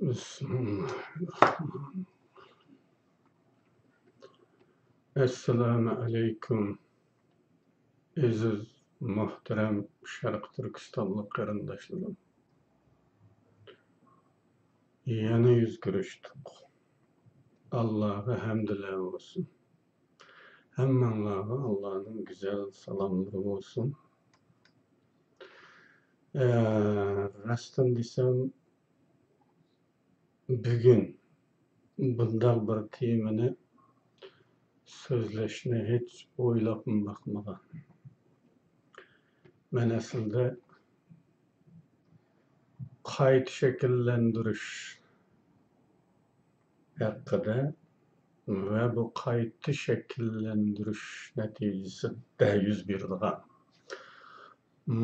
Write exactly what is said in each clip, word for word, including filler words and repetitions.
بىسمىللاھىررەھمانىررەھىم. ئەسسالامۇ ئەلەيكۇم، ئەزىز، مۇھتەرەم شەرقىي تۈركىستانلىق قېرىنداشلىرىم. يەنە يۈز كۆرۈشتۇق. ئاللاغا ھەمدىلەر بولسۇن. ھەممىڭلارغا ئاللانىڭ گۈزەل سالاملىرى بولسۇن. ئە، راستىنى دېسەم، بۈگۈن بۇنداق بىر تېمىنى سۆزلەشنى ھېچ ئويلاپمۇ باقمىغان. مەن ئەسلىدە قايتا شەكىللەندۈرۈش ھەققىدە ۋە بۇ قايتا شەكىللەندۈرۈش نەتىجىسىدە يۈز بېرىدىغان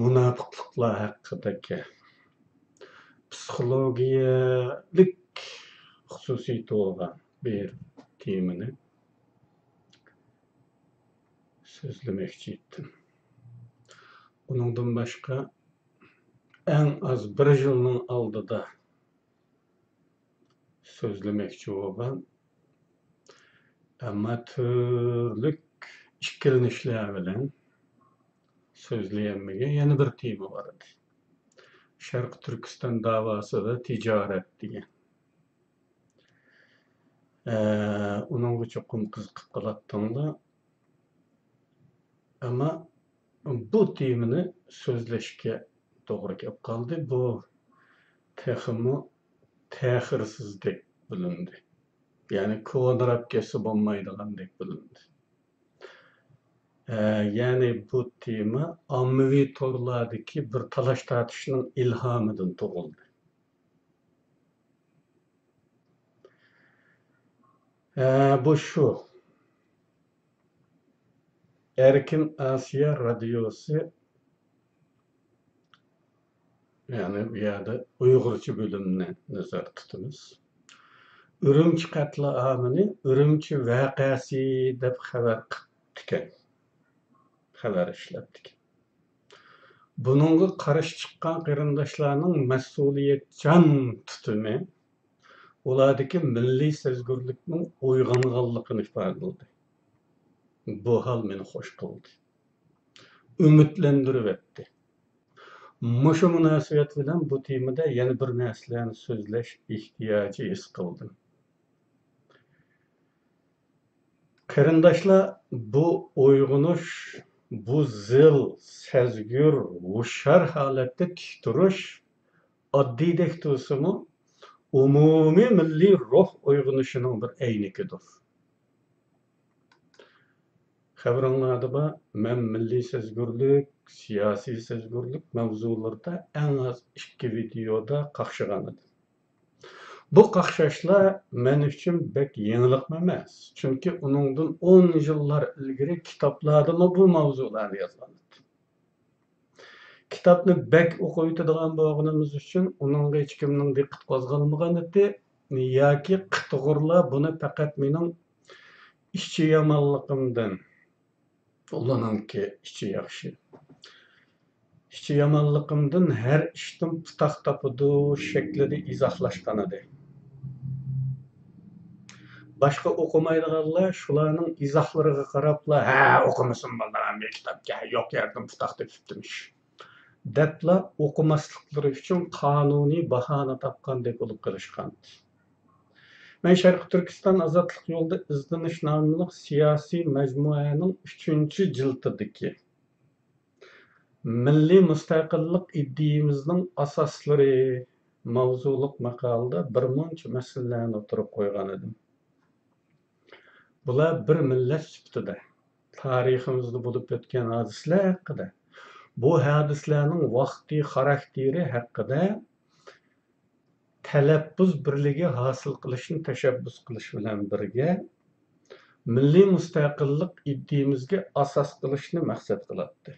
مۇناپىقلىقلار ھەققىدىكى پسىخولوگىيەلىك خۇسۇسىيىتى بولغان بىر تېمىنى سۆزلىمەكچى ئىدىم. ئۇنىڭدىن باشقا، ئەڭ ئاز بىر يىلنىڭ ئالدىدا سۆزلىمەكچى بولغان، ئەمما تۈرلۈك ئىككىلىنىشلەر بىلەن سۆزلىيەلمىگەن يەنە بىر تېما بار ئىدى. شەرقىي تۈركىستان داۋاسىدا تىجارەت دېگەن. ئە، ئۇنىڭغا چوقۇم قىزىقىپ قالاتتىڭلار. ئەمما بۇ تېمىنى سۆزلەشكە توغرا كېلىپ قالدى. بۇ تېخىمۇ تەخىرسىزدەك بىلىندى. يەنى كونىراپ كەتسە بولمايدىغاندەك بىلىندى. ئە، يەنى بۇ تېما ئاممىۋى تورلاردىكى بىر تالاش-تارتىشنىڭ ئىلھامىدىن تۇغۇلدى. ھە، بۇ شۇ. ئەركىن ئاسىيا رادىيوسى، يەنى بۇ يەردە ئۇيغۇرچە بۆلۈمنى نەزەردە تۇتىمىز. ئۈرۈمچى قەتلىئامىنى ئۈرۈمچى ۋەقەسى دەپ خەۋەر قىپتىكەن. خەۋەر ئىشلەپتىكەن. بۇنىڭغا قارشى چىققان قېرىنداشلارنىڭ مەسئۇلىيەتچان تۇتۇمى ئۇلاردىكى مىللىي سەزگۈرلۈكنىڭ ئويغانغانلىقىنى ئىپادىلىدى. بۇ ھال مېنى خوش قىلدى، ئۈمىدلەندۈرۈۋەتتى. مۇشۇ مۇناسىۋەت بىلەن بۇ تېمىدا يەنە بىر نەرسىلەرنى سۆزلەش ئېھتىياجى ھېس قىلدىم. قېرىنداشلار، بۇ ئويغىنىش، بۇ زىل، سەزگۈر، ھوشيار ھالەتتە تىك تۇرۇش ئاددىيدەك تۇرسىمۇ، ئومۇمىي مىللىي روھ ئويغىنىشىنىڭ بىر ئەينىكىدۇر. خەۋىرىڭلاردا بار، مەن مىللىي سەزگۈرلۈك، سىياسىي سەزگۈرلۈك ماۋزۇلىرىدا ئەڭ ئاز ئىككى ۋىدېيودا قاقشىغان ئىدىم. بۇ قاقشاشلار مەن ئۈچۈن بەك يېڭىلىقمۇ ئەمەس، چۈنكى ئۇنىڭدىن ئون يىللار ئىلگىرى كىتابلاردىمۇ بۇ ماۋزۇلارنى يازغان ئىدىم. كىتابنى بەك ئوقۇۋېتىدىغان بولغىنىمىز ئۈچۈن ئۇنىڭغا ھېچكىمنىڭ دىققەت قوزغالمىغان ئىدى، ياكى قىتىغۇرلار بۇنى پەقەت مېنىڭ ئىچى يامانلىقىمدىن، ئۇلارنىڭكى ئىچى ياخشى، ئىچى يامانلىقىمدىن ھەر ئىشتىن پۇتاق تاپىدۇ شەكلىدە ئىزاھلاشقان ئىدى. باشقا ئوقۇمايدىغانلار شۇلارنىڭ ئىزاھلىرىغا قاراپلا، ھە، ئوقۇمىسىمۇ بولىدىغان بىر كىتابكەن، يوق يەردىن پۇتاق تېپىپتىمىش، دەپلا ئوقۇماسلىقلىرى ئۈچۈن قانۇنىي باھانە تاپقاندەك بولۇپ قېلىشقان. مەن شەرقىي تۈركىستان ئازادلىق يولىدا ئىزدىنىش ناملىق سىياسىي مەجمۇئەنىڭ ئۈچىنچى جىلدىدىكى مىللىي مۇستەقىللىق ئىدىيىمىزنىڭ ئاساسلىرى ماۋزۇلۇق ماقالىدە بىر مۇنچە مەسىلىلەرنى ئوتتۇرىغا قويغان ئىدىم. بۇلار بىر مىللەت سۈپىتىدە تارىخىمىزدا بولۇپ ئۆتكەن ھادىسىلەر ھەققىدە، بۇ ھادىسىلەرنىڭ ۋاقتى، خاراكتېرى ھەققىدە تەلەپپۇز بىرلىكى ھاسىل قىلىشنى تەشەببۇس قىلىش بىلەن بىرگە، مىللىي مۇستەقىللىق ئىدىيىمىزگە ئاساس قىلىشنى مەقسەت قىلاتتى.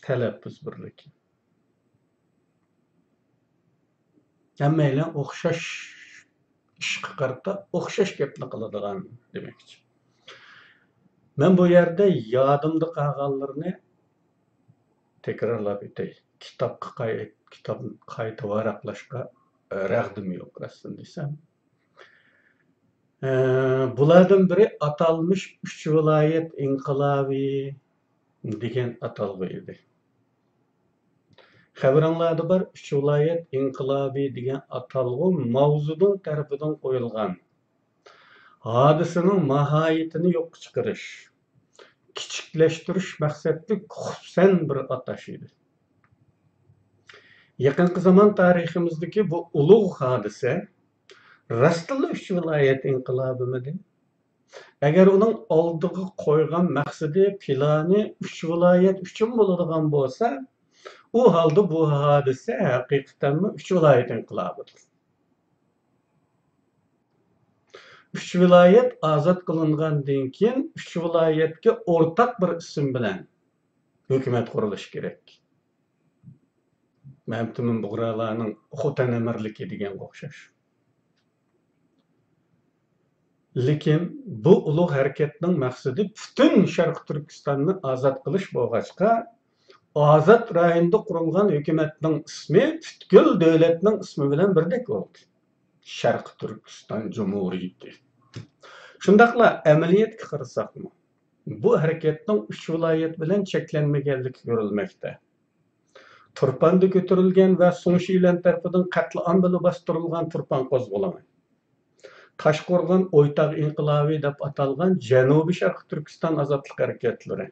تەلەپپۇز بىرلىكى. ھەممەيلەن ئوخشاش ئىشقا قارىتا ئوخشاش گەپنى قىلىدىغان دېمەكچى. مەن بۇ يەردە يادىمدا قالغانلىرىنى تەكرارلاپ ئۆتەي. كىتابقا قاي-، كىتاب قايتا ۋاراقلاشقا رەغدىم يوق، راستىنى دېسەم. ئە، بۇلاردىن بىرى ئاتالمىش ئۈچ ۋىلايەت ئىنقىلابى دېگەن ئاتالغۇ ئىدى. خەۋىرىڭلاردا بار، ئۈچ ۋىلايەت ئىنقىلابى دېگەن ئاتالغۇ ماۋزېدۇڭ تەرىپىدىن قويۇلغان، ھادىسىنىڭ ماھىيىتىنى يوققا چىقىرىش، كىچىكلەشتۈرۈش مەقسەتلىك خۇپسەن بىر ئاتاش ئىدى. يېقىنقى زامان تارىخىمىزدىكى بۇ ئۇلۇغ ھادىسە راستتىنلا ئۈچ ۋىلايەت ئىنقىلابىمىدى؟ ئەگەر ئۇنىڭ ئالدىغا قويغان مەقسىتى، پىلانى ئۈچ ۋىلايەت ئۈچۈن بولىدىغان بولسا، ئۇ ھالدا بۇ ھادىسە ھەقىقەتەنمۇ ئۈچ ۋىلايەت ئىنقىلابىدۇر. ئۈچ ۋىلايەت ئازاد قىلىنغاندىن كېيىن، ئۈچ ۋىلايەتكە ئورتاق بىر ئىسىم بىلەن ھۆكۈمەت قۇرۇلۇشى كېرەك. مەمتىمىن بۇغرالارنىڭ خوتەن ئەمىرلىكى دېگەنگە ئوخشاش. لېكىن بۇ ئۇلۇغ ھەرىكەتنىڭ مەقسىتى پۈتۈن شەرقىي تۈركىستاننى ئازاد قىلىش بولغاچقا، ئازاد رايوندا قۇرۇلغان ھۆكۈمەتنىڭ ئىسمى پۈتكۈل دۆلەتنىڭ ئىسمى بىلەن بىردەك بولدى. شەرقىي تۈركىستان جۇمھۇرىيىتى. شۇنداقلا ئەمەلىيەتكە قارىساقمۇ، بۇ ھەرىكەتنىڭ ئۈچ ۋىلايەت بىلەن چەكلەنمىگەنلىكى كۆرۈلمەكتە. تۇرپاندا كۆتۈرۈلگەن ۋە سۇڭ شىلەن تەرىپىدىن قەتلىئام بىلەن باستۇرۇلغان تۇرپان قوزغىلىڭى، تاشقورغان ئويتاغ ئىنقىلابى دەپ ئاتالغان جەنۇبىي شەرقىي تۈركىستان ئازادلىق ھەرىكەتلىرى،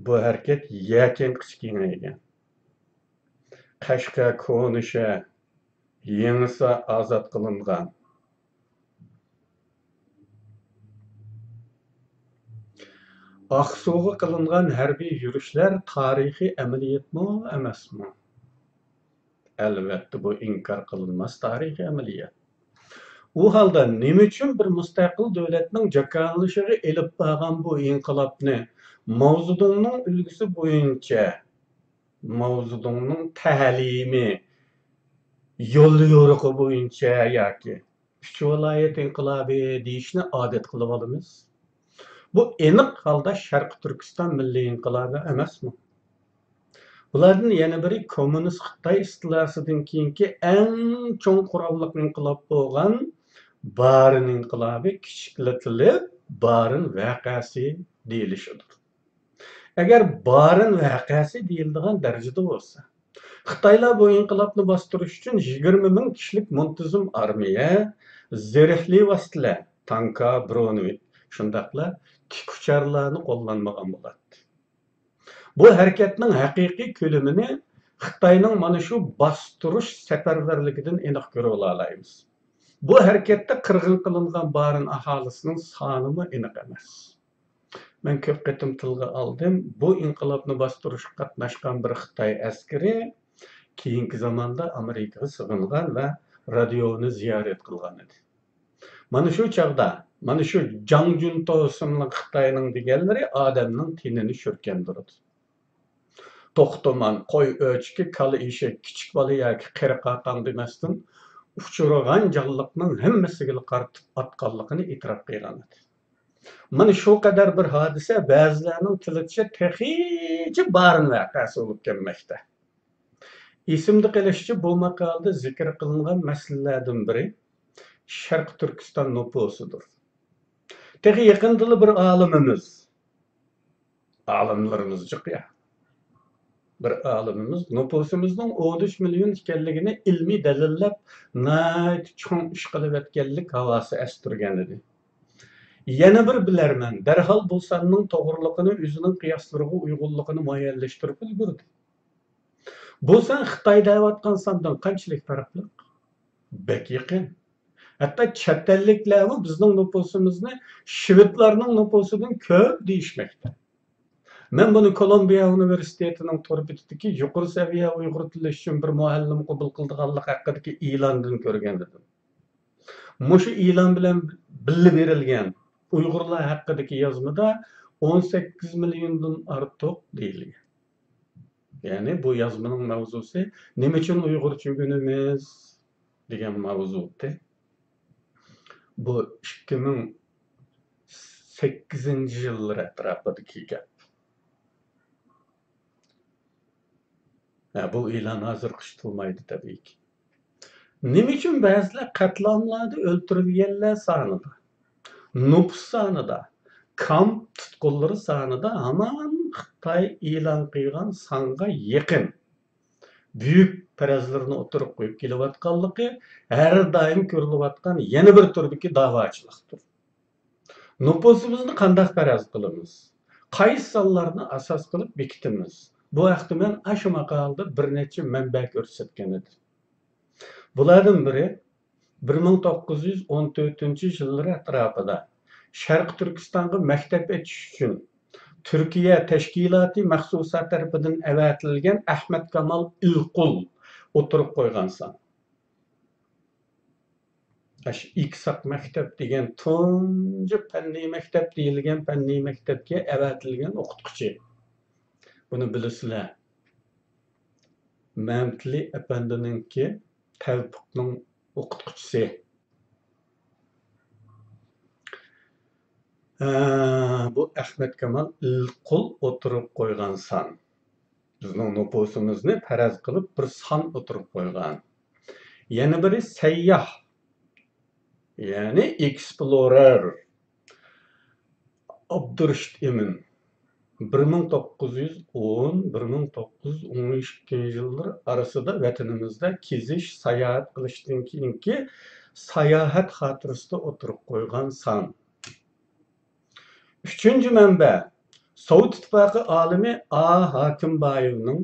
بۇ ھەرىكەت يەكەنگىچە كېڭەيگەن. قەشقەر، كونا شەھەر، يېڭىسار ئازاد قىلىنغان. ئاقسۇغا قىلىنغان ھەربىي يۈرۈشلەر تارىخىي ئەمەلىيەتمۇ ئەمەسمۇ؟ ئەلۋەتتە، بۇ ئىنكار قىلىنماس تارىخىي ئەمەلىيەت. ئۇ ھالدا نېمە ئۈچۈن بىر مۇستەقىل دۆلەتنىڭ جاكارلىشىغا ئېلىپ بارغان بۇ ئىنقىلابنى ماۋزېدۇڭنىڭ ئۈلگىسى بويىچە، ماۋزېدۇڭنىڭ تەلىمى، يوليورۇقى بويىچە ياكى ئۈچ ۋىلايەت ئىنقىلابى دېيىشنى ئادەت قىلىۋالىمىز؟ بۇ ئېنىق ھالدا شەرقىي تۈركىستان مىللىي ئىنقىلابى ئەمەسمۇ؟ بۇلاردىن يەنە بىرى، كوممۇنىست خىتاي ئىستىلاسىدىن كېيىنكى ئەڭ چوڭ قوراللىق ئىنقىلاب بولغان بارىن ئىنقىلابى، كىچىكلىتىلىپ بارىن ۋەقەسى دېيىلىشىدۇر. ئەگەر بارىن ۋەقەسى دېيىلىدىغان دەرىجىدە بولسا، خىتايلار بۇ ئىنقىلابنى باستۇرۇش ئۈچۈن يىگىرمە مىڭ كىشىلىك مۇنتىزىم ئارمىيە، زېرەكلىك ۋاسىتىلەر، تانكا، برونېۋىك، شۇنداقلا تىك ئۇچارلارنى قوللانمىغان بولاتتى. بۇ ھەرىكەتنىڭ ھەقىقىي كۆلىمىنى خىتاينىڭ مانا شۇ باستۇرۇش سەپەرۋەرلىكىدىن ئېنىق كۆرۈۋالالايمىز. بۇ ھەرىكەتتە قىرغىن قىلىنغان بارىن ئاھالىسىنىڭ سانىمۇ ئېنىق ئەمەس. مەن كۆپ قېتىم تىلغا ئالدىم، بۇ ئىنقىلابنى باستۇرۇشقا قاتناشقان بىر خىتاي ئەسكىرى كېيىنكى زاماندا ئامېرىكىغا سىغىنغان ۋە رادىيونى زىيارەت قىلغان ئىدى. مانا شۇ چاغدا، مانا شۇ جاڭ جۈنتو ئىسىملىق خىتاينىڭ دېگەنلىرى ئادەمنىڭ تېنىنى شۈركەندۈرىدۇ. توخۇ تومان، قوي ئۆچۈكى، كالا ئېشەك، كىچىك بالا ياكى قېرى قاقاڭ دېمەستىن، ئۇچرىغان جانلىقنىڭ ھەممىسىگىلا قارىتىپ ئاتقانلىقىنى ئېتىراپ قىلغان ئىدى. مانا شۇ قەدەر بىر ھادىسە بەزىلەرنىڭ تىلىچە تېخىچە بارىن ۋەقەسى بولۇپ كەلمەكتە. ئېسىمدە قېلىشىچە، بۇ ماقالىدە زىكىر قىلىنغان مەسىلىلەردىن بىرى شەرقىي تۈركىستان نوپۇسىدۇر. تېخى يېقىندىلا بىر ئالىمىمىز، ئالىملىرىمىز جىق يا، بىر ئالىمىمىز نوپۇسىمىزنىڭ ئون ئۈچ مىليون ئىكەنلىكىنى ئىلمىي دەلىللەپ، ناھايىتى چوڭ ئىش قىلىۋەتكەنلىك ھاۋاسى ئەستۈرگەنىدى. يەنە بىر بىلەرمەن دەرھال بۇ ساننىڭ توغرىلىقىنى ئۆزىنىڭ قىياسلىرىغا ئۇيغۇنلۇقىنى مۇئەييەنلەشتۈرۈپ ئۈلگۈردى. بۇ سان خىتاي دەۋاتقان ساندىن قانچىلىك پەرقلىق؟ بەك يېقىن. ھەتتا چەت ئەللىكلەرمۇ بىزنىڭ نوپۇسىمىزنى شۋېدلارنىڭ نوپۇسىدىن كۆپ دېيىشمەكتە. مەن بۇنى كولومبىيە ئۇنىۋېرسىتېتىنىڭ تور بېتىدىكى يۇقىرى سەۋىيە ئۇيغۇر تىلى ئۈچۈن بىر مۇئەللىم قوبۇل قىلىدىغانلىق ھەققىدىكى ئېلاندىن كۆرگەن ئىدىم. مۇشۇ ئېلان بىلەن بىللە بېرىلگەن ئۇيغۇرلار ھەققىدىكى يازمىدا ئون سەككىز مىليوندىن ئارتۇق دېيىلگەن. يەنى بۇ يازمىنىڭ ماۋزۇسى «نېمە ئۈچۈن ئۇيغۇرچە ئۆگىنىمىز؟» دېگەن ماۋزۇ ئىدى. بۇ ئىككى مىڭ سەككىزىنچى يىللار ئەتراپىدىكى گەپ. ھە، بۇ ئېلان ھازىرغىچە تۇرمايدۇ، تەبىئىيكى. نېمە ئۈچۈن بەزىلەر قەتلىئاملاردا ئۆلتۈرۈلگەنلەر سانىدا، نوپۇس سانىدا، كامپ تۇتقۇنلىرى سانىدا ھامان خىتاي ئېلان قىلغان سانغا يېقىن بۈيۈك پەرەزلىرىنى ئوتتۇرىغا قويۇپ كېلىۋاتقانلىقى ھەر دائىم كۆرۈلۈۋاتقان يەنە بىر تۈردىكى داۋاچىلىقتۇر. نوپۇسىمىزنى قانداق پەرەز قىلىمىز؟ قايسى سانلارنى ئاساس قىلىپ بېكىتىمىز؟ بۇ ھەقتە مەن ئاشۇ ماقالىدە بىر نەچچە مەنبە كۆرسەتكەن ئىدىم. بۇلاردىن بىرى، بىر مىڭ توققۇز يۈز ئون تۆتىنچى يىللىرى ئەتراپىدا شەرقىي تۈركىستانغا مەكتەپ ئېچىش ئۈچۈن تۈركىيە تەشكىلاتى مەخسۇسات تەرىپىدىن ئەۋەتىلگەن ئەخمەت كامال ئىلقۇل ئوتتۇرىغا قويغان سان. ئاشۇ ئىكساق مەكتەپ دېگەن تۇنجى پەننىي مەكتەپ دېيىلگەن پەننىي مەكتەپكە ئەۋەتىلگەن ئوقۇتقۇچى. بۇنى بىلىسىلەر. مەمتىلى ئەپەندىنىڭكى، تەۋپىقنىڭ ئوقۇتقۇچىسى. ھە، بۇ ئەخمەت كامال ئىلقۇل ئوتتۇرىغا قويغان سان. بىزنىڭ نوپۇسىمىزنى پەرەز قىلىپ بىر سان ئوتتۇرىغا قويغان. يەنە بىرى سەيياھ، يەنى ئېكسپلورېر ئابدۇرېشىت ئىمىن. بىر مىڭ توققۇز يۈز ئون، بىر مىڭ توققۇز يۈز ئون ئىككىنچى يىللار ئارىسىدا ۋەتىنىمىزدە كېزىش، ساياھەت قىلىشتىن كېيىنكى ساياھەت خاتىرىسىدە ئوتتۇرىغا قويغان سان. ئۈچىنچى مەنبە، سوۋېت ئىتتىپاقى ئالىمى ئا ھاكىمبايېۋنىڭ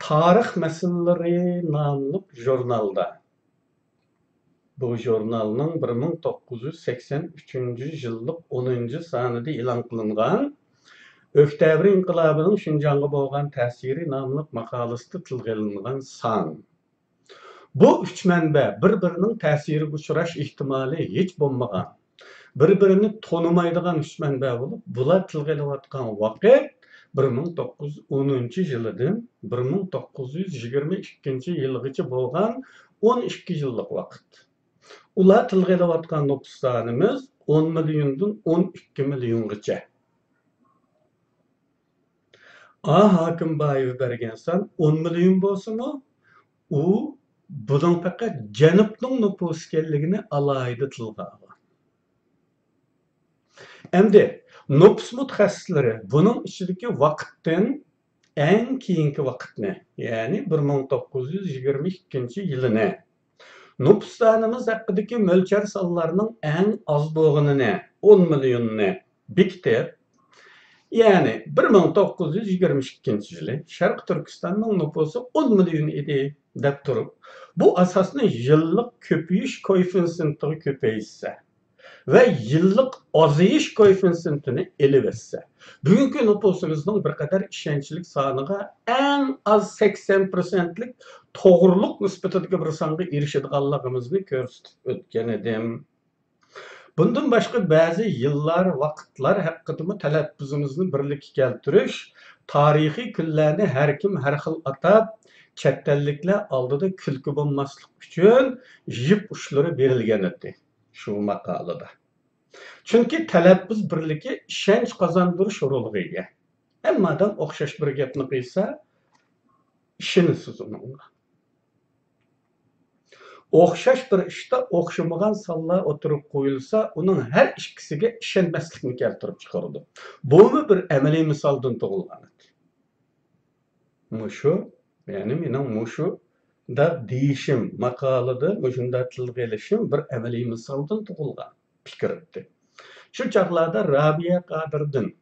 تارىخ مەسىلىلىرى ناملىق ژۇرنالدا. بۇ ژۇرنالنىڭ بىر مىڭ توققۇز يۈز سەكسەن ئۈچىنچى يىللىق ئونىنچى سانىدا ئېلان قىلىنغان ئۆكتەبىر ئىنقىلابىنىڭ شىنجاڭغا بولغان تەسىرى ناملىق ماقالىسىدا تىلغا ئېلىنغان سان. بۇ ئۈچ مەنبە بىر-بىرىنىڭ تەسىرىگە ئۇچراش ئېھتىمالى ھېچ بولمىغان، بىر-بىرىنى تونۇمايدىغان ئۈچ مەنبە بولۇپ، بۇلار تىلغا ئېلىۋاتقان ۋاقىت بىر مىڭ توققۇز يۈز ئونىنچى يىلىدىن بىر مىڭ توققۇز يۈز يىگىرمە ئىككىنچى يىلغىچە بولغان ئون ئىككى يىللىق ۋاقىت. ئۇلار تىلغا ئېلىۋاتقان نوپۇس سانىمىز ئون مىليوندىن ئون ئىككى مىليونغىچە. ئا ھاكىمبايېۋ بەرگەن سان ئون مىليون بولسىمۇ، ئۇ بۇنىڭ پەقەت جەنۇبنىڭ نوپۇسى ئىكەنلىكىنى ئالاھىدە تىلغا ئالغان. ئەمدى نوپۇس مۇتەخەسسىسلىرى بۇنىڭ ئىچىدىكى ۋاقىتتىن ئەڭ كېيىنكى ۋاقىتنى، يەنى بىر مىڭ توققۇز يۈز يىگىرمە ئىككىنچى يىلىنى، نوپۇس سانىمىز ھەققىدىكى مۆلچەر سانلارنىڭ ئەڭ ئاز بولغىنىنى، ئون مىليوننى بېكىتىپ، يەنى بىر مىڭ توققۇز يۈز يىگىرمە ئىككىنچى يىلى شەرقىي تۈركىستاننىڭ نوپۇسى ئون مىليون ئىدى دەپ تۇرۇپ، بۇ ئاساسنى يىللىق كۆپىيىش كوئېففىتسېنتىغا كۆپەيتسە، ۋە يىللىق ئازىيىش كوئېففىتسېنتىنى ئېلىۋەتسە، بۈگۈنكى نوپۇسىمىزنىڭ بىر قەدەر ئىشەنچلىك سانىغا ئەڭ ئاز سەكسەن پىرسەنتلىك توغرىلىق نىسبىتىدىكى بىر سانغا ئېرىشىدىغانلىقىمىزنى كۆرسىتىپ ئۆتكەن ئىدىم. بۇندىن باشقا، بەزى يىللار، ۋاقىتلار ھەققىدىمۇ تەلەپپۇزىمىزنى بىرلىككە كەلتۈرۈش، تارىخىي كۈنلەرنى ھەر كىم ھەر خىل ئاتاپ، چەت ئەللىكلەر ئالدىدا كۈلكە بولماسلىق ئۈچۈن يىپ ئۇچلىرى بېرىلگەن ئىدى شۇ ماقالىدا. چۈنكى تەلەپپۇز بىرلىكى ئىشەنچ قازاندۇرۇش رولىغا ئىگە. ھەممە ئادەم ئوخشاش بىر گەپنى قىلسا، ئىشىنىسىز ئۇنىڭغا. ئوخشاش بىر ئىشتا ئوخشىمىغان سانلار ئوتتۇرىغا قويۇلسا، ئۇنىڭ ھەر ئىككىسىگە ئىشەنمەسلىكنى كەلتۈرۈپ چىقىرىدۇ. بۇمۇ بىر ئەمەلىي مىسالدىن تۇغۇلغان ئىدى. مۇشۇ، يەنى مېنىڭ مۇشۇنداق دېيىشىم، ماقالىدا مۇشۇنداق تىلغا ئېلىشىم بىر ئەمەلىي مىسالدىن تۇغۇلغان پىكىر ئىدى. شۇ چاغلاردا رابىيە قادىردىن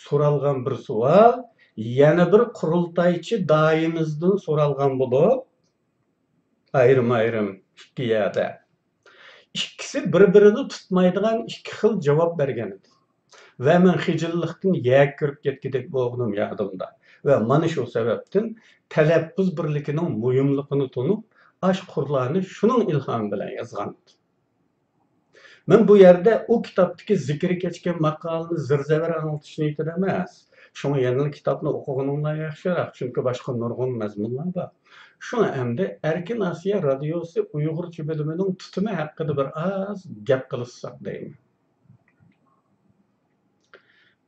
سورالغان بىر سوئال يەنە بىر قۇرۇلتايچى دايىمىزدىن سورالغان بولۇپ، ئايرىم-ئايرىم ئىككى يەردە، ئىككىسى بىر-بىرىنى تۇتمايدىغان ئىككى خىل جاۋاب بەرگەن ئىدى. ۋە مەن خىجىللىقتىن يەر كىرىپ كەتكۈدەك بولغىنىم يادىمدا. ۋە مانا شۇ سەۋەبتىن تەلەپپۇز بىرلىكىنىڭ مۇھىملىقىنى تونۇپ، ئاشۇ قۇرلارنى شۇنىڭ ئىلھامى بىلەن يازغان ئىدىم. مەن بۇ يەردە ئۇ كىتابتىكى زىكرى كەچكەن ماقالىنى زىر-زەبەر ئاڭلىتىش نىيىتىدە ئەمەس. شۇڭا يەنىلا كىتابنى ئوقۇغىنىڭلار ياخشىراق، چۈنكى باشقا نۇرغۇن مەزمۇنلار بار. شۇڭا ئەمدى ئەركىن ئاسىيا رادىيوسى ئۇيغۇرچە بۆلۈمىنىڭ تۈتۈمى ھەققىدە بىر ئاز گەپ قىلىشساق دەيمەن.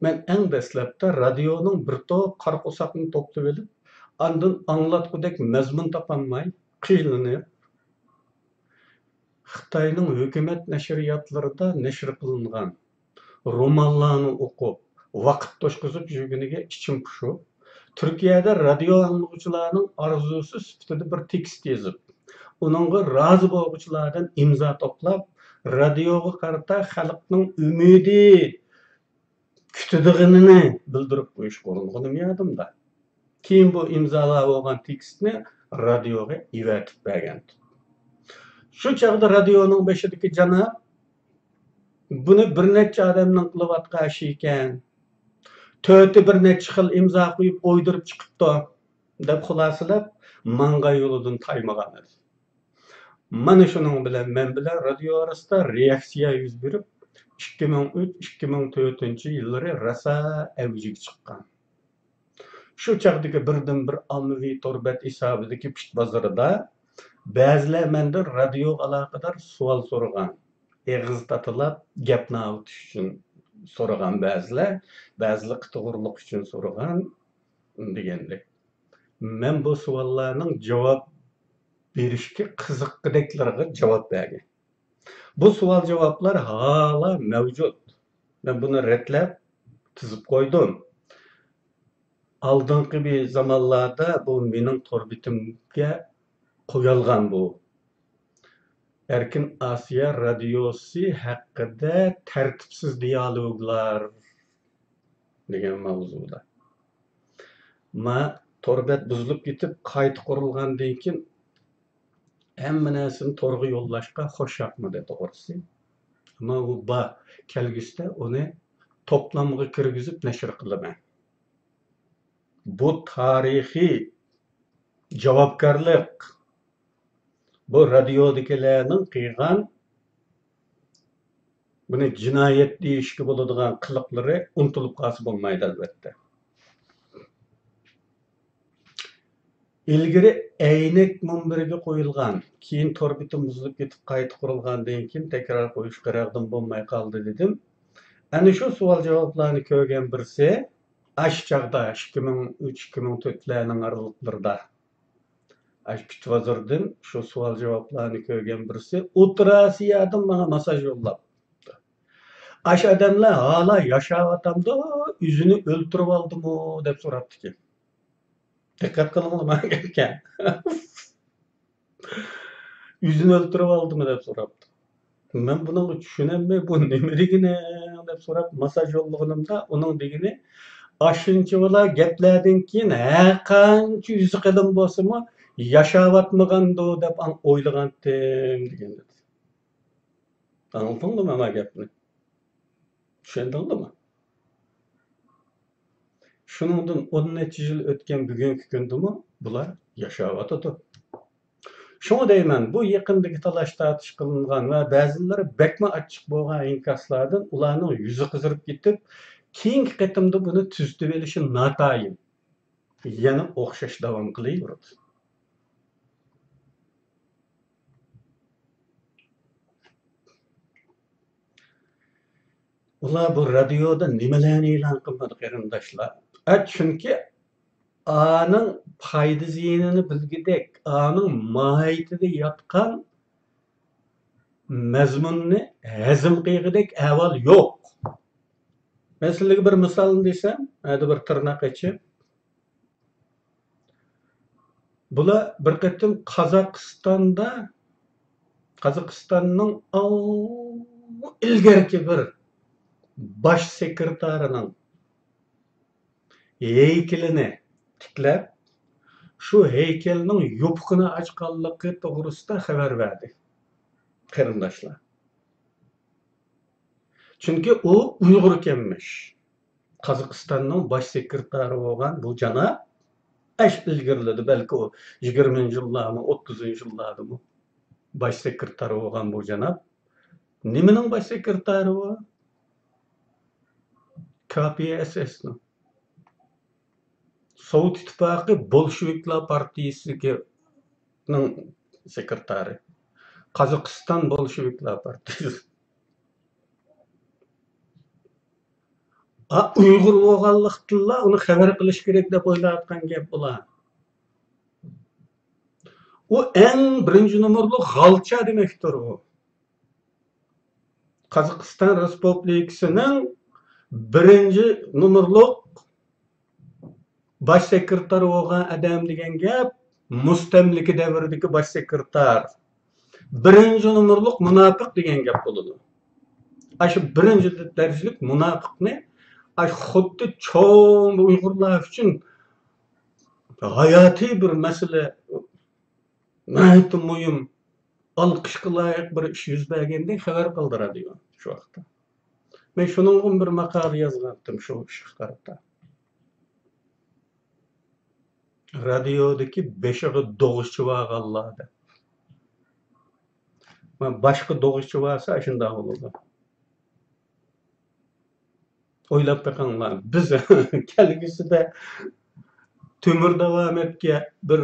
مەن ئەڭ دەسلەپتە رادىيونىڭ بىر توپ قارا قورساقنى توپلىۋېلىپ، ئاندىن ئاڭلاتقۇدەك مەزمۇن تاپالماي، قىينىلىپ، خىتاينىڭ ھۆكۈمەت نەشرىياتلىرىدا نەشر قىلىنغان رومانلارنى ئوقۇپ، ۋاقىت توشقۇزۇپ يۈرگىنىگە ئىچىم پۇشۇپ، تۈركىيەدە رادىيو ئاڭلىغۇچىلارنىڭ ئارزۇسى سۈپىتىدە بىر تېكىست يېزىپ، ئۇنىڭغا رازى بولغۇچىلاردىن ئىمزا توپلاپ، رادىيوغا قارىتا خەلقنىڭ ئۈمىدى كۈتىدىغىنىنى بىلدۈرۈپ قويۇشقا ئۇرۇنغىنىم يادىمدا. كېيىن بۇ ئىمزالار بولغان تېكىستنى رادىيوغا ئەۋەتىپ بەرگەنتىم. شۇ چاغدا رادىيونىڭ بېشىدىكى جاناب، بۇنى بىر نەچچە ئادەمنىڭ قىلىۋاتقان ئىشى ئىكەن، تۆتى بىر نەچچە خىل ئىمزا قويۇپ ئويدۇرۇپ چىقىپتۇ، دەپ خۇلاسىلەپ، ماڭغان يولىدىن تايمىغان ئىدى. مانا شۇنىڭ بىلەن مەن بىلەن رادىيو ئارىسىدا رېئاكسىيە يۈز بېرىپ، ئىككى مىڭ ئۈچ، ئىككى مىڭ تۆتىنچى يىللىرى راسا ئەۋجىگە چىققان. شۇ چاغدىكى بىردىنبىر ئاممىۋى تور بەت ھېسابىدىكى پىت بازىرىدا بەزىلەر مەندىن رادىيوغا ئالاقىدار سوئال سورىغان، ئېغىز تاتىلاپ گەپنى ئاغىتىش ئۈچۈن سورىغان بەزىلەر، بەزىلەر قىتىغۇرلۇق ئۈچۈن سورىغان دېگەندەك. مەن بۇ سوئاللارنىڭ جاۋاب بېرىشكە قىزىققۇدەكلىرىگە جاۋاب بەرگەن. بۇ سوئال-جاۋابلار ھالا مەۋجۇت. مەن بۇنى رەتلەپ تىزىپ قويدۇم. ئالدىنقى بىر زامانلاردا بۇ مېنىڭ تور بېتىمگە قويالغان بۇ. ئەركىن ئاسىيا رادىيوسى ھەققىدە تەرتىپسىز دىيالوگلار دېگەن ماۋزۇدا. ما تور بەت بۇزۇلۇپ كېتىپ، قايتا قۇرۇلغاندىن كېيىن، ھەممە نەرسىنى تورغا يوللاشقا خوش ياقمىدى، توغرىسى. ئەمما ئۇ بار، كەلگۈسىدە ئۇنى توپلامغا كىرگۈزۈپ نەشر قىلىمەن. بۇ تارىخىي جاۋابكارلىق. بۇ رادىيودىكىلەرنىڭ قىلغان، بۇنى جىنايەت دېيىشكە بولىدىغان قىلىقلىرى ئۇنتۇلۇپ قالسا بولمايدۇ، ئەلۋەتتە. ئىلگىرى ئەينەك مۇنبىرىگە قويۇلغان، كېيىن تور بېتى بۇزۇلۇپ كېتىپ، قايتا قۇرۇلغاندىن كېيىن تەكرار قويۇش قىراقتىن بولماي قالدى دېدىم. ئەنە شۇ سوئال-جاۋابلارنى كۆرگەن بىرسى، ئاشۇ چاغدا ئىككى مىڭ ئۈچ، ئىككى مىڭ تۆتلەرنىڭ ئارىلىقلىرىدا، ئاشۇ پىت بازىرىدىن شۇ سوئال-جاۋابلارنى كۆرگەن بىرسى ئوتتۇرا ئاسىيادىن ماڭا ماساژ يوللاپتۇ. ئاشۇ ئادەملەر ھالا ياشاۋاتامدۇ، ئۆزىنى ئۆلتۈرۈۋالدىمۇ دەپ سوراپتىكەن. دىققەت قىلىڭلار مانا گەپكە. ئۆزىنى ئۆلتۈرۈۋالدىمۇ دەپ سوراپتۇ. مەن بۇنىڭغا چۈشىنەلمەي، بۇ نېمە دېگىنىڭ دەپ سوراپ ماساژ يوللىغىنىمدا، ئۇنىڭ دېگىنى، ئاشۇنچىۋالا گەپلەردىن كېيىن ھەرقانچە يۈزى قېلىن بولسىمۇ ياشاۋاتمىغاندۇ دەپ ئاڭ-، ئويلىغانتىم دېگەن ئىدى. ئاڭلىدىڭلىمۇ مانا گەپنى؟ چۈشەندىڭلىمۇ؟ شۇنىڭدىن ئون نەچچە يىل ئۆتكەن بۈگۈنكى كۈندىمۇ بۇلار ياشاۋاتىدۇ. شۇڭا دەيمەن، بۇ يېقىندىكى تالاش-تارتىش قىلىنغان ۋە بەزىلىرى بەكمۇ ئاچچىق بولغان ئىنكاسلاردىن ئۇلارنىڭ يۈزى قىزىرىپ كېتىپ، كېيىنكى قېتىمدا بۇنى تۈزىتىۋېلىشى ناتايىن. يەنە ئوخشاش داۋام قىلىۋېرىدۇ. ئۇلار بۇ رادىيودا نېمىلەرنى ئېلان قىلمىدى، قېرىنداشلار؟ ئە، چۈنكى ئانىڭ پايدا زىيىنىنى بىلگۈدەك، ئانىڭ ماھىيىتىدە ياتقان مەزمۇننى ھەزىم قىلغۇدەك ئەھۋال يوق. مەن سىلەرگە بىر مىسالنى دېسەم، ھەدە بىر تىرناق ئېچىپ، بۇلار بىر قېتىم قازاقىستاندا، قازاقىستاننىڭ ئاڭ ئىلگىرىكى بىر باش سېكرېتارىنىڭ ھەيكىلىنى تىكلەپ، شۇ ھەيكەلنىڭ يوپۇقىنى ئاچقانلىقى توغرىسىدا خەۋەر بەردى، قېرىنداشلار. چۈنكى ئۇ ئۇيغۇر ئىكەنمىش. قازاقىستاننىڭ باش سېكرېتارى بولغان بۇ جاناب، ئەش ئىلگىرىلىدى، بەلكى ئۇ يىگىرمىنچى يىللارمۇ، ئوتتۇزىنچى يىللاردىمۇ باش سېكرېتار بولغان بۇ جاناب. نېمىنىڭ باش سېكرېتارى ئۇ؟ كپسسنىڭ. سوۋېت ئىتتىپاقى بولشېۋىكلار پارتىيىسىنىڭ سېكرېتارى. قازاقىستان بولشېۋىكلار پارتىيىسى. ئا، ئۇيغۇر بولغانلىقتىنلا ئۇنى خەۋەر قىلىش كېرەك دەپ ئويلاۋاتقان گەپ بۇلار. ئۇ ئەڭ بىرىنچى نومۇرلۇق غالچا دېمەكتۇر ئۇ. قازاقىستان رېسپۇبلىكىسىنىڭ بىرىنچى نومۇرلۇق باش سېكرېتار بولغان ئادەم دېگەن گەپ، مۇستەملىكە دەۋرىدىكى باش سېكرېتار. بىرىنچى نومۇرلۇق مۇناپىق دېگەن گەپ بولىدۇ. ئاشۇ بىرىنچى دەرىجىلىك مۇناپىقنى، ئاشۇ خۇددى چوڭ ئۇيغۇرلار ئۈچۈن ھاياتىي بىر مەسىلە، ناھايىتى مۇھىم، ئالقىشقا لايىق بىر ئىش يۈز بەرگەندەك خەۋەر قىلدى رادىيو شۇ ۋاقىتتا. مەن شۇنىڭغىمۇ بىر ماقالە يازغانتىم شۇ ئىشقا قارىتا. رادىيودىكى بېشىغا دوغا چىۋالغانلار دەپ. ما باشقا دوغا چىۋالسا ئاشۇنداق بولىدۇ. ئويلاپ بېقىڭلار، بىز كەلگۈسىدە تۆمۈر داۋامەتكە بىر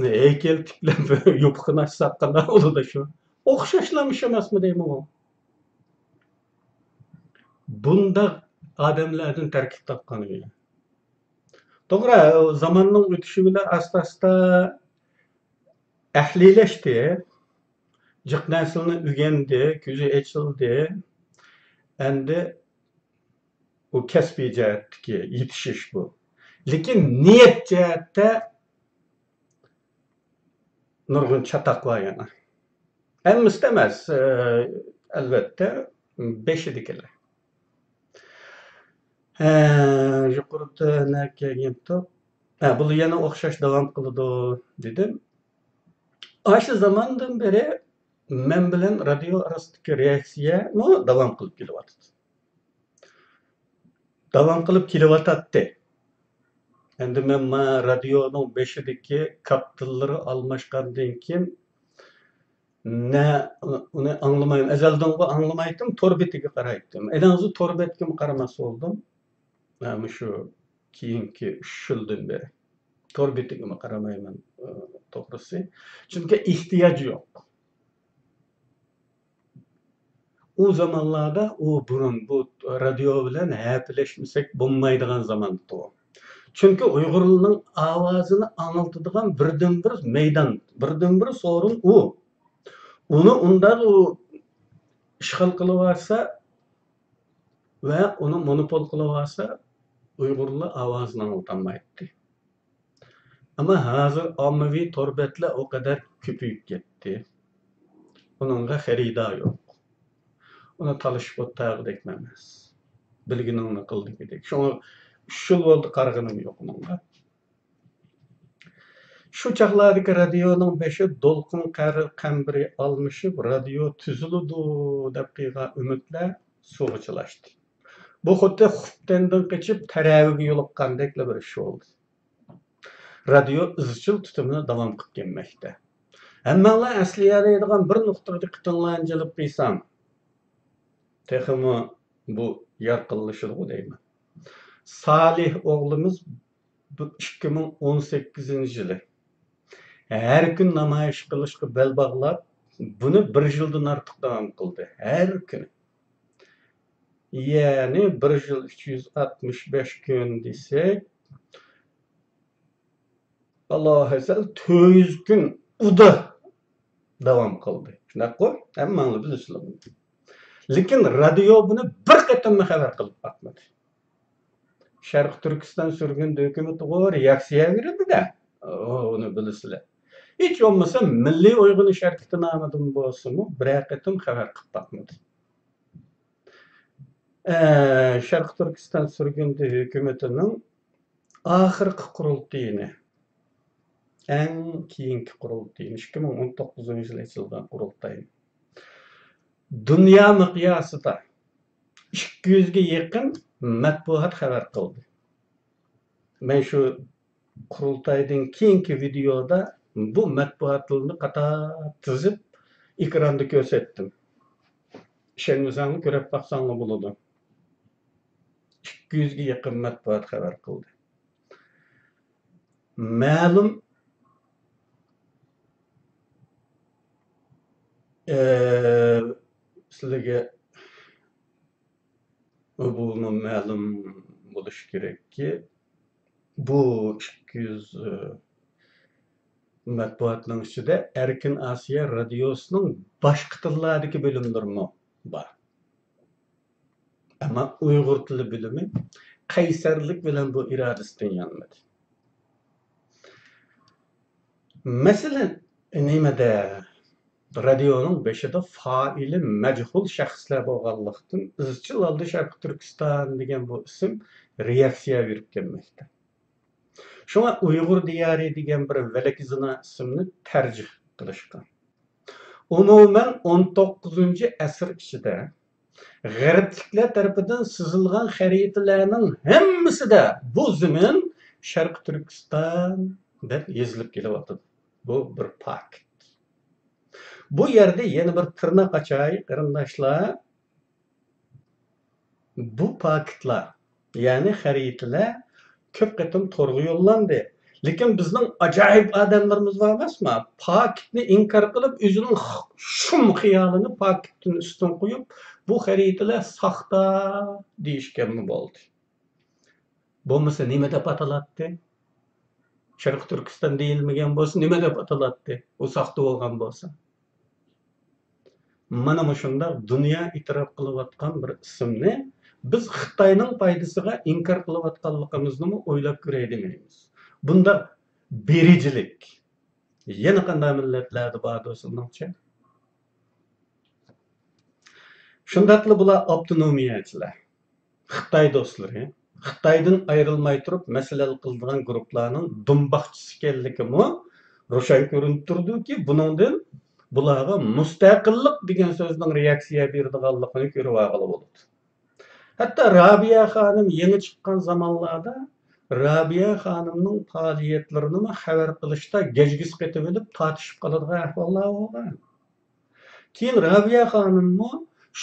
ھەيكەل تىكلەپ يوپۇقىنى ئاچساق قانداق بولىدۇ شۇ؟ ئوخشاشلا ئوخشىماسمۇ دەيمەن. بۇنداق ئادەملەردىن تەركىب تاپقان ئۆي. توغرا، زاماننىڭ ئۆتۈشى بىلەن ئاستا-ئاستا ئەقلىيلەشتى. جىق نەرسىلەرنى ئۆگەندى، كۆزى ئېچىلدى. ئەمدى ئۇ كەسپىي جەھەتتىكى يېتىشىش بۇ. لېكىن نىيەت جەھەتتە نۇرغۇن چاتاق بار يەنە. ھەممىسىدە ئەمەس، ئەلۋەتتە، بېشىدىكىلەر. ھە، يۇقىرىدا نە كەلگەنتۇق؟ ھە، بۇلار يەنە ئوخشاش داۋام قىلىدۇ، دېدىم. ئاشۇ زاماندىن بېرى مەن بىلەن رادىيو ئارىسىدىكى رېئاكسىيەمۇ داۋام قىلىپ كېلىۋاتىدۇ. داۋام قىلىپ كېلىۋاتاتتى. ئەمدى مەن ما رادىيونىڭ بېشىدىكى كاپىتانلىرى ئالماشقاندىن كېيىن نە، ئۇنى ئاڭلىمايمەن. ئەزەلدىنغۇ ئاڭلىمايتتىم، تور بېتىگە قارايتتىم. ئەينى ھازىر تور بەتكىمۇ قارىماس بولدۇم. ھە، مۇشۇ كېيىنكى ئۈچ يىلدىن بېرى تور بېتىگىمۇ قارىمايمەن، ئى، توغرىسى. چۈنكى ئېھتىياج يوق. ئۇ زامانلاردا ئۇ بۇرۇن بۇ رادىيو بىلەن ھەپىلەشمىسەك بولمايدىغان زامانتى ئۇ. چۈنكى ئۇيغۇرلارنىڭ ئاۋازىنى ئاڭلىتىدىغان بىردىنبىر مەيدان، بىردىنبىر سورۇن ئۇ. ئۇنى ئۇنداق ئۇ ئىشغال قىلىۋالسا ۋە ئۇنى مونوپول قىلىۋالسا، ئۇيغۇرلار ئاۋازىنى ئاڭلىتالمايتتى. ئەمما ھازىر ئاممىۋى تور بەتلەر ئۇ قەدەر كۆپىيىپ كەتتى. ئۇنىڭغا خېرىدار يوق. ئۇنى تالىشىپ ئولتۇرغۇدەكمۇ ئەمەس. بىلگىنىڭنى قىل دېگۈدەك. شۇڭا ئۈچ يىل بولدى قارىغىنىم يوق ئۇنىڭغا. شۇ چاغلاردىكى رادىيونىڭ بېشى دولقۇن قەر-، قەمبىرى ئالمىشىپ، رادىيو تۈزۈلىدۇ دەپ قىلغان ئۈمىدلەر سۇغا چىلاشتى. بۇ خۇددى خۇپتەندىن قېچىپ تەرەۋىگە يولۇققاندەكلا بىر ئىش بولدى. رادىيو ئىزچىل تۇتۇمىنى داۋام قىلىپ كەلمەكتە. ھەممەڭلار ئەسلىيەلەيدىغان بىر نۇقتىغا دىققىتىڭلارنى جەلپ قىلسام، تېخىمۇ بۇ يارقىنلىشىدىغۇ دەيمەن. سالىھ ئوغلىمىز بۇ ئىككى مىڭ ئون سەككىزىنچى يىلى ھەر كۈن نامايىش قىلىشقا بەل باغلاپ، بۇنى بىر يىلدىن ئارتۇق داۋام قىلدى. ھەر كۈنى. يەنى بىر يىل ئۈچ يۈز ئاتمىش بەش كۈن دېسەك، ئاللاھەزەل تۆت يۈز كۈن ئۇدا داۋام قىلدى. شۇنداققۇ؟ ھەممەڭلار بىلىسىلەر بۇنى. لېكىن رادىيو بۇنى بىر قېتىممۇ خەۋەر قىلىپ باقمىدى. شەرقىي تۈركىستان سۈرگۈندە ھۆكۈمىتىغۇ رېئاكسىيە بېرىلدى-دە، ئۇنى بىلىسىلەر. ھېچ بولمىسا مىللىي ئويغىنىش ھەرىكىتى نامىدىن بولسىمۇ بىرەر قېتىم خەۋەر قىلىپ باقمىدى. ئە، شەرقىي تۈركىستان سۈرگۈندە ھۆكۈمىتىنىڭ ئاخىرقى قۇرۇلتىيىنى، ئەڭ كېيىنكى قۇرۇلتىيىنى، ئىككى مىڭ ئون توققۇزىنچى يىلى ئېچىلغان قۇرۇلتاينى دۇنيا مىقياسىدا ئىككى يۈزگە يېقىن مەتبۇئات خەۋەر قىلدى. مەن شۇ قۇرۇلتايدىن كېيىنكى ۋىدېئودا بۇ مەتبۇئاتلىرىنى قاتار تىزىپ ئېكراندا كۆرسەتتىم. ئىشەنمىسەڭلار كۆرۈپ باقساڭلار بولىدۇ. ئىككى يۈزگە يېقىن مەتبۇئات خەۋەر قىلدى. مەلۇم، ئە، سىلەرگە بۇمۇ مەلۇم بولۇشى كېرەككى، بۇ ئىككى يۈز، ئە، مەتبۇئاتنىڭ ئىچىدە ئەركىن ئاسىيا رادىيوسىنىڭ باشقا تىللاردىكى بۆلۈملىرىمۇ بار. ئەمما ئۇيغۇر تىلى بۆلۈمى قەيسەرلىك بىلەن بۇ ئىرادىسىدىن يانمىدى. مەسىلەن، نېمىدە؟ رادىيونىڭ بېشىدا فائىلى مەجھۇل شەخسلەر بولغانلىقتىن، ئىزچىل ھالدا شەرقىي تۈركىستان دېگەن بۇ ئىسىم رېئاكسىيە بېرىپ كەلمەكتە. شۇڭا ئۇيغۇر دىيارى دېگەن بىر ۋەلىكىزىنا ئىسىمنى تەرجىھ قىلىشقان. ئومۇمەن، ئون توققۇزىنچى ئەسىر ئىچىدە غەربلىكلەر تەرىپىدىن سىزىلغان خەرىتىلەرنىڭ ھەممىسىدە بۇ زېمىن شەرقىي تۈركىستان دەپ يېزىلىپ كېلىۋاتىدۇ. بۇ بىر پاكىت. بۇ يەردە يەنە بىر تىرناق ئاچاي، قېرىنداشلار. بۇ پاكىتلار، يەنى خەرىتىلەر كۆپ قېتىم تورغا يوللاندى. لېكىن بىزنىڭ ئاجايىپ ئادەملىرىمىز بار ئەمەسمۇ؟ پاكىتنى ئىنكار قىلىپ، ئۆزىنىڭ شۇم خىيالىنى پاكىتتىن ئۈستۈن قويۇپ، بۇ خەرىتىلەر ساختا دېيىشكەنمۇ بولدى. بولمىسا نېمە دەپ ئاتىلاتتى؟ شەرقىي تۈركىستان دېيىلمىگەن بولسا نېمە دەپ ئاتىلاتتى؟ ئۇ ساختا بولغان بولسا. مانا مۇشۇنداق دۇنيا ئېتىراپ قىلىۋاتقان بىر ئىسىمنى بىز خىتاينىڭ پايدىسىغا ئىنكار قىلىۋاتقانلىقىمىزنىمۇ ئويلاپ كۆرەي دېمەيمىز. بۇنداق بېرىجىلىك يەنە قانداق مىللەتلەردە باردۇ سىزنىڭچە؟ شۇنداقلا بۇلار ئاپتونومىيەچىلەر، خىتاي دوستلىرى، خىتايدىن ئايرىلماي تۇرۇپ مەسىلە ھەل قىلىدىغان گۇرۇپپىلارنىڭ دۇمباقچىسى ئىكەنلىكىمۇ روشەن كۆرۈنۈپ تۇرىدۇكى، بۇنىڭدىن بۇلارغا مۇستەقىللىق دېگەن سۆزنىڭ رېئاكسىيە بېرىدىغانلىقىنى كۆرۈۋالغىلى بولىدۇ. ھەتتا رابىيە خانىم يېڭى چىققان زامانلاردا رابىيە خانىمنىڭ پائالىيەتلىرىنىمۇ خەۋەر قىلىشتا گەجگىسى قېتىۋېلىپ تارتىشىپ قالىدىغان ئەھۋاللار بولغان. كېيىن رابىيە خانىممۇ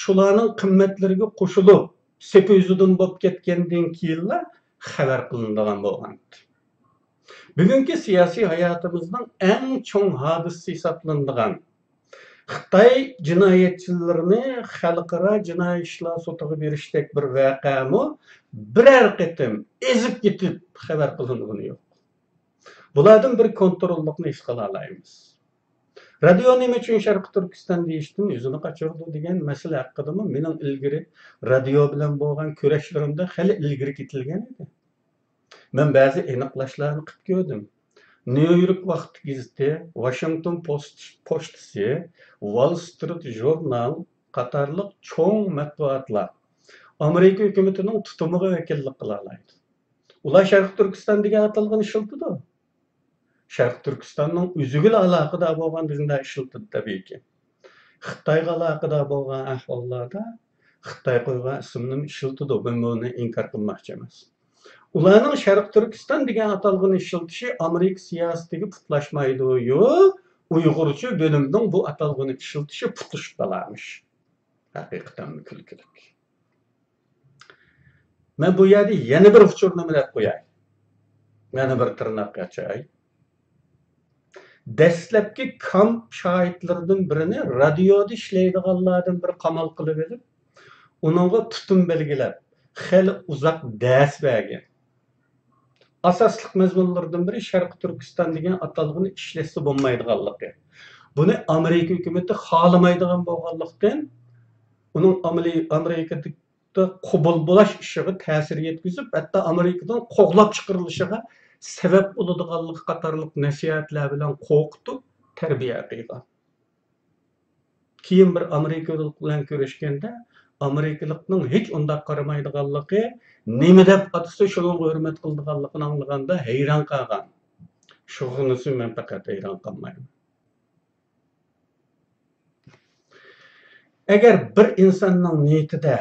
شۇلارنىڭ قىممەتلىرىگە قوشۇلۇپ، سېپى ئۆزىدىن بولۇپ كەتكەندىن كېيىنلا خەۋەر قىلىنىدىغان بولغان. بۈگۈنكى سىياسىي ھاياتىمىزنىڭ ئەڭ چوڭ ھادىسىسى ھېسابلىنىدىغان خىتاي جىنايەتچىلىرىنى خەلقئارا جىنايى ئىشلار سوتىغا بېرىشتەك بىر ۋەقەمۇ بىرەر قېتىم ئېزىپ كېتىپ خەۋەر قىلىنغىنى يوق. بۇلاردىن بىر كونتروللۇقنى ھېس قىلالايمىز. رادىيو نېمە ئۈچۈن شەرقىي تۈركىستان دېيىشتىن يۈزىنى قاچۇرىدۇ دېگەن مەسىلە ھەققىدىمۇ مېنىڭ ئىلگىرى رادىيو بىلەن بولغان كۈرەشلىرىمدە خېلى ئىلگىرى كېتىلگەن ئىدى. مەن بەزى ئېنىقلاشلارنى قىلىپ كۆردۈم. نيۇ يورك ۋاقىت گېزىتى، ۋاشىنگتون پوست، پوچتىسى، ۋال سترىت ژۇرنال قاتارلىق چوڭ مەتبۇئاتلار ئامېرىكا ھۆكۈمىتىنىڭ تۇتۇمىغا ۋەكىللىك قىلالايدۇ. ئۇلار شەرقىي تۈركىستان دېگەن ئاتالغۇنى ئىشلىتىدۇ. شەرقىي تۈركىستاننىڭ ئۆزىگىلا ئالاقىدار بولغان بىرىنى ئىشلىتىدۇ، تەبىئىيكى. خىتايغا ئالاقىدار بولغان ئەھۋاللاردا خىتاي قويغان ئىسىمنىمۇ ئىشلىتىدۇ. مەن بۇنى ئىنكار قىلماقچى ئەمەس. ئۇلارنىڭ شەرقىي تۈركىستان دېگەن ئاتالغۇنى ئىشلىتىشى ئامېرىكا سىياسىتىگە پۇتلاشمايدۇ. يو، ئۇيغۇرچە بۆلۈمنىڭ بۇ ئاتالغۇنى ئىشلىتىشى پۇتلىشىپ قالارمىش. ھەقىقەتەنمۇ كۈلكىلىك. مەن بۇ يەردە يەنە بىر ئۇچۇرنى مەدەت قوياي. يەنە بىر تىرناق ئاچاي. دەسلەپكى كامپ شاھىتلىرىدىن بىرىنى رادىيودا ئىشلەيدىغانلاردىن بىرى قامال قىلىۋېلىپ، ئۇنىڭغا تۇتۇم بەلگىلەپ، خېلى ئۇزاق دەرس بەرگەن. ئاساسلىق مەزمۇنلىرىدىن بىرى شەرقىي تۈركىستان دېگەن ئاتالغۇنى ئىشلەتسە بولمايدىغانلىقى. بۇنى ئامېرىكا ھۆكۈمىتى خالىمايدىغان بولغانلىقتىن، ئۇنىڭ ئامېلى-، ئامېرىكىدا قوبۇل بولاش ئىشىغا تەسىر يەتكۈزۈپ، ھەتتا ئامېرىكىدىن قوغلاپ چىقىرىلىشىغا سەۋەب بولىدىغانلىقى قاتارلىق نەسىھەتلەر بىلەن قورقۇتۇپ تەربىيە قىلغان. كېيىن بىر ئامېرىكىلىق بىلەن كۆرۈشكەندە، ئامېرىكىلىقنىڭ ھېچ ئۇنداق قارىمايدىغانلىقى، نېمە دەپ ئاتىسا شۇنىڭغا ھۆرمەت قىلىدىغانلىقىنى ئاڭلىغاندا ھەيران قالغان. شۇغىنىسى مەن پەقەت ھەيران قالمايمەن. ئەگەر بىر ئىنساننىڭ نىيىتىدە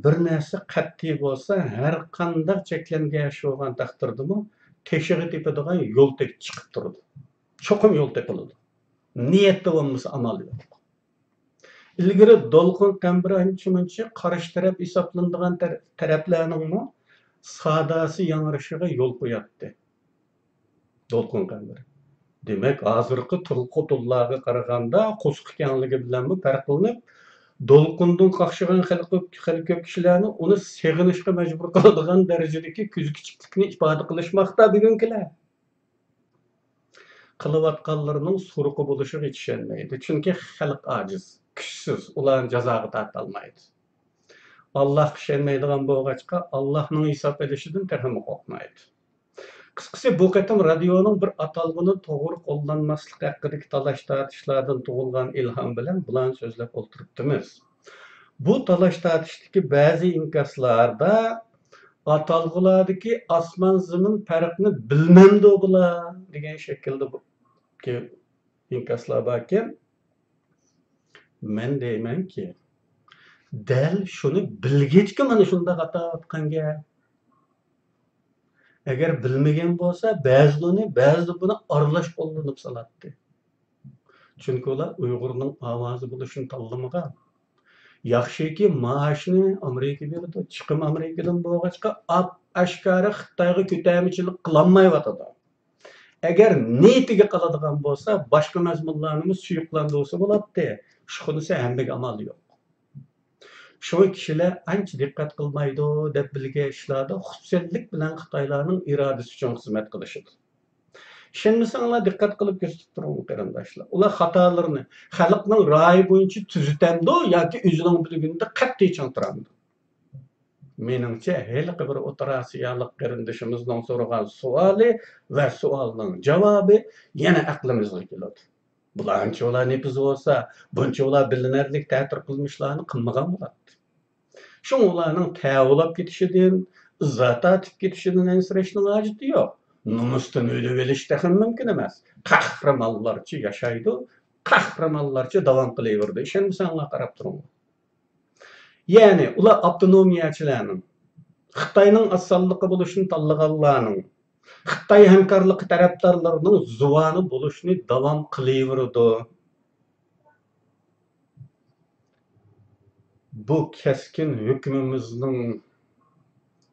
بىر نەرسە قەتئىي بولسا، ھەر قانداق چەكلەمگە ئەگىشىپ بولغان تەقدىردىمۇ تېشىغا تېپىدىغان يول تېپىپ چىقىپ تۇرىدۇ. چوقۇم يول تېپىلىدۇ. نىيەتتە بولمىسا ئامال يوق. ئىلگىرى دولقۇن قەمبىرى ئانچە-مۇنچە قارشى تەرەپ ھېسابلىنىدىغان تەر-، تەرەپلەرنىڭمۇ ساداسى ياڭرىشىغا يول قوياتتى. دولقۇن قەمبىرى. دېمەك، ھازىرقى تۇرقۇتۇللارغا قارىغاندا قورسىقى كەڭلىكى بىلەنمۇ پەرقلىنىپ، دولقۇندىن قاقشىغان خەلقى، خېلى كۆپ كىشىلەرنى ئۇنى سېغىنىشقا مەجبۇر قىلىدىغان دەرىجىدىكى كۆز كىچىكلىكنى ئىپادە قىلىشماقتا بۈگۈنكىلەر. قىلىۋاتقانلىرىنىڭ سۇرۇقى بولۇشىغا ھېچ ئىشەنمەيدۇ. چۈنكى خەلق ئاجىز، كۈچسىز، ئۇلارنى جازاغا تارتالمايدۇ. ئاللاھقا ئىشەنمەيدىغان بولغاچقا، ئاللاھنىڭ ھېساب ئېلىشىدىن تېخىمۇ قورقمايدۇ. قىسقىسى، بۇ قېتىم رادىيونىڭ بىر ئاتالغۇنى توغرا قوللانماسلىق ھەققىدىكى تالاش-تارتىشلاردىن تۇغۇلغان ئىلھام بىلەن بۇلارنى سۆزلەپ ئولتۇرۇپتىمىز. بۇ تالاش-تارتىشتىكى بەزى ئىنكاسلاردا «ئاتالغۇلاردىكى ئاسمان-زېمىن پەرقنى بىلمەمدۇ بۇلار؟» دېگەن شەكىلدە بۇ-، ئىنكاسلار باركەن. مەن دەيمەنكى، دەل شۇنى بىلگەچكە مانا شۇنداق ئاتاۋاتقان گەپ. ئەگەر بىلمىگەن بولسا، بەزىلىرىنى، بەزىلىرى بۇنى ئارىلاش قوللىنىپ سالاتتى. چۈنكى ئۇلار ئۇيغۇرنىڭ ئاۋازى بولۇشنى تاللىمىغان. ياخشىكى، مائاشنى ئامېرىكا بېرىدۇ، چىقىم ئامېرىكىدىن بولغاچقا، ئاپ-ئاشكارا خىتايغا كۆتەرمىچىلىك قىلالمايۋاتىدۇ. ئەگەر نىيىتىگە قالىدىغان بولسا، باشقا مەزمۇنلارنىمۇ سۇيۇقلاندۇرسا بولاتتى. ئىشخانىسى ھەممىگە ئامال يوق. شۇڭا كىشىلەر ئانچە دىققەت قىلمايدۇ دەپ بىلگەن ئىشلاردا خۇپسەنلىك بىلەن خىتايلارنىڭ ئىرادىسى ئۈچۈن خىزمەت قىلىشىدۇ. ئىشەنمىسەڭلار دىققەت قىلىپ كۆزىتىپ تۇرۇڭ، قېرىنداشلار. ئۇلار خاتالىرىنى خەلقنىڭ رايى بويىچە تۈزىتەمدۇ ياكى ئۆزىنىڭ بىلگىنىدە قەتئىي چىڭ تۇرامدۇ؟ مېنىڭچە، ھېلىقى بىر ئوتتۇرا ئاسىيالىق قېرىندىشىمىزنىڭ سورىغان سوئالى ۋە سوئالنىڭ جاۋابى يەنە ئەقلىمىزگە كېلىدۇ. بۇلار ئانچە ئۇلار نېپىز بولسا، بۇنچە ئۇلار بىلىنەرلىك تەتۈر قىلمىشلارنى قىلمىغان بولاتتى. شۇڭا ئۇلارنىڭ تەۋۇلاپ كېتىشىدىن، ئىززەت تارتىپ كېتىشىدىن ئەنسىرەشنىڭ ھاجىتى يوق. نومۇستىن ئۆلۈۋېلىش تېخىمۇ مۇمكىن ئەمەس. قەھرىمانلارچە ياشايدۇ، قەھرىمانلارچە داۋام قىلىۋېرىدۇ. ئىشەنمىسەڭلار قاراپ تۇرۇڭلار. يەنى ئۇلار ئاپتونومىيەچىلەرنىڭ، خىتاينىڭ ئاز سانلىقى بولۇشنى تاللىغانلارنىڭ، خىتاي ھەمكارلىقى تەرەپدارلىرىنىڭ زۇۋانى بولۇشنى داۋام قىلىۋېرىدۇ. بۇ كەسكىن ھۆكمىمىزنىڭ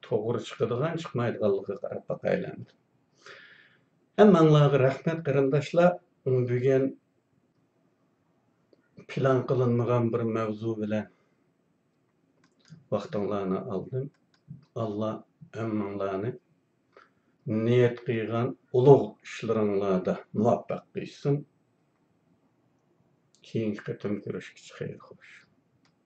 توغرا چىقىدىغان، چىقمايدىغانلىقىغا قاراپ باقايلى ئەمدى. ھەممەڭلارغا رەھمەت، قېرىنداشلار. بۈگۈن پىلان قىلىنمىغان بىر مەۋزۇ بىلەن ۋاقتىڭلارنى ئالدىم. ئاللا ھەممىڭلارنى نىيەت قىلغان ئۇلۇغ ئىشلىرىڭلاردا مۇۋەپپەق قىلسۇن. كېيىنكى قېتىم كۆرۈشكىچە خەير خوش.